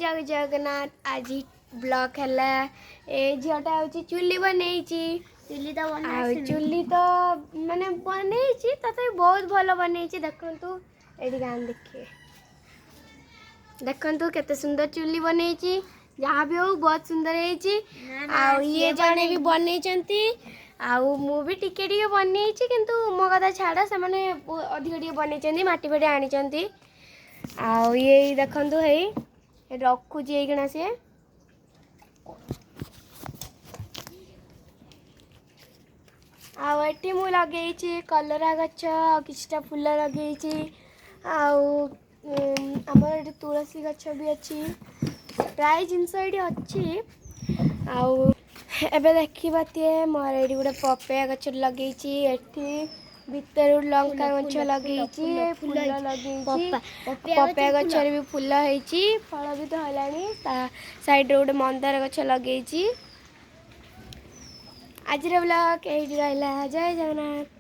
ଜୟ ଜଗନ୍ନାଥ। ଆଜି ବ୍ଲଗ୍ ହେଲା, ଏ ଝିଅଟା ହେଉଛି ଚୁଲି ବନେଇଛି। ଚୁଲି ତ ବନା ଆଉ ଆସିନି। ଚୁଲି ତ ମାନେ ବନେଇଛି, ତଥାପି ବହୁତ ଭଲ ବନେଇଛି। ଦେଖନ୍ତୁ ଏଇଠି ଗାଁ ଦେଖିବେ, ଦେଖନ୍ତୁ କେତେ ସୁନ୍ଦର ଚୁଲି ବନେଇଛି। ଯାହା ବି ହଉ, ବହୁତ ସୁନ୍ଦର ହେଇଛି। ନା ନା, ଆଉ ଇଏ ସିଏ ଜଣେ ବି ବନେଇନି। ବନେଇଛନ୍ତି ଆଉ ମୁଁ ବି ଟିକେ ଟିକେ ବନେଇଛି, କିନ୍ତୁ ମୋ କଥା ଛାଡ଼, ସେମାନେ ଅଧିକ ଟିକେ ବନେଇଛନ୍ତି, ମାଟି ଫାଟି ଆଣିଛନ୍ତି। ଆଉ ଇଏ ଏଇ ଦେଖନ୍ତୁ, ହେଇ ରଖୁଛି ଏଇକିଣା ସିଏ। ଆଉ ଏଠି ମୁଁ ଲଗେଇଛି କଲରା ଗଛ ଆଉ କିଛିଟା ଫୁଲ ଲଗେଇଛି। ଆଉ ଆମର ଏଠି ତୁଳସୀ ଗଛ ବି ଅଛି। ପ୍ରାୟ ଜିନିଷ ଏଇଠି ଅଛି। ଆଉ ଏବେ ଦେଖିପାରୁଥିବେ, ମୋର ଏଇଠି ଗୋଟେ ପପେୟା ଗଛ ଲଗେଇଛି। ଏଠି ଭିତରେ ଗୋଟେ ଲଙ୍କା ଫୁଲ, ଗଛ ଫୁଲ, ଫୁଲ, ଲଗେଇଛି। ଫୁଲ, ଫୁଲ ଫୁଲ ହେଇଛି। ଲଗେଇଛି। ପପେୟା ପପେୟା ଗଛରେ ଫୁଲ। ଗଛରେ ବି ଫୁଲ ହେଇଛି, ଫଳ ବି ତ ହେଲାଣି। ତା ସାଇଡ଼ରେ ଗୋଟେ ମନ୍ଦାର ଗଛ ଲଗେଇଛି। ଆଜିର ବ୍ଲଗ୍ ଏଇଠି ରହିଲା। ଜୟ ଜଗନ୍ନାଥ।